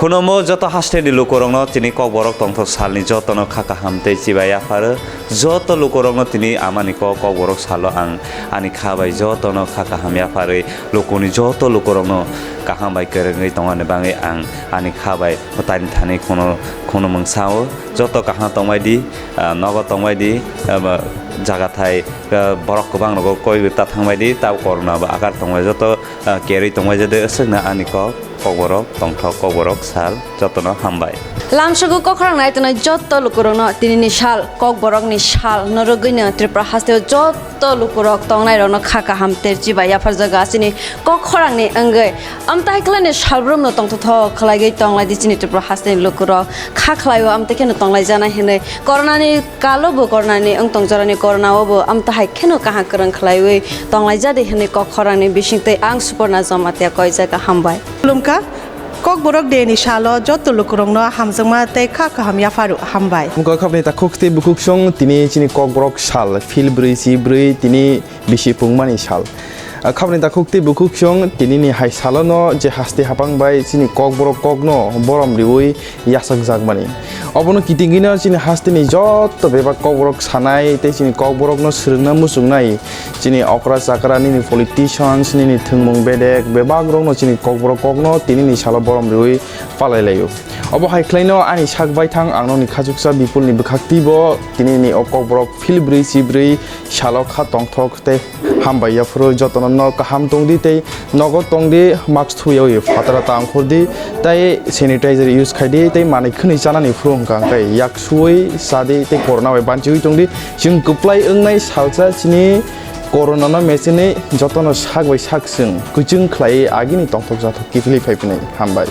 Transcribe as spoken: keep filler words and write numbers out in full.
Khunumbo joto hasteni lukurokno tini Kokborok tongthok salni jotono kha kaham tei chibai yapharo. Joto lukurokno tini amani kok Kokborok salo ang ani kha bai jotono kha kaham yapharwi lukuni joto lukurokno kaham bai kwrwngwi tongmani bagwi ang ani kha bai mwtaini thani khunu, khunu mungsao. Joto kaham tongbai di, ah, nogo tongbai di, ah, ba, jaga thai, ah, borok kwbang rogo koi ta thangbai di, ta corona ba akar tongbai joto, ah, kerwi tongbai jade aswkna ani kok. Kokborok tongthok, Kokborok sal, jotono hambai. Lamsugo kokrang nai tongnai joto lukurokno tinini sal, Kokborokni sal norogwino Tripura hasteo joto lukurok tongnairokno kha kaham terchi bai yapharjago asini kok khorangni wngwi. Amtai khlaini salbrumno tongthokthok khlaigwi tonglaidi chini Tripura hasteni lukurok. Kha khlaio amtai kheno tonglaijana hinwi. Coronani kalo bo coronani wng tongjorani coronao bo amtahai kheno kaham kwrwng khlaiwi tonglaijadi hinwi kok khorangni bisingtwi ang Suporna Jamatia koijak, hambai. Khulumkha, Kokborok Day ni salo joto lukurokno hamjakma tei kha kaham yapharu, hambai. Wngkha khapni takhuk tei bukhuksong tini chini Kokborok sal, phil brwi si brwi tini bisi pungmani sal. Ah, khapni takhuk tei bukhuksong tinini hai salono je haste hapang bai chini Kokborok kokno borom riwi yachakjakmani. Obono kitingwino chini hasteni joto bebak Kokborok sanai tei chini Kokborokno swrwngna muchungnai chini okra chakra, nini politicians, nini thwngmung bedek, bebakrokno chini Kokborok kokno tinini salo borom riwi palai laio. Obo hai khlaino ani sak baithang ang nokni khachuksa Bipulni bwkhak twibo tinini o Kokborok phil brwi si brwi salo kha tongthok tei hambai yaphuru jotono nok kaham tongdi tei nogo tongdi, mask thuyawi phatara ta ongkhordi tei sanitizer use khaidi tei manwi khwnwi chanani phuru hwnkha hwnkhe yak suwi chadi tei corona bai banchiwi tongdi. Chwng kwplai wngnai salsa chini corona no mechenwi jotono sak bai sak chwng kwchwng khlaiwi agini tongthok jathok kiphilwi phai phinai. Hambai.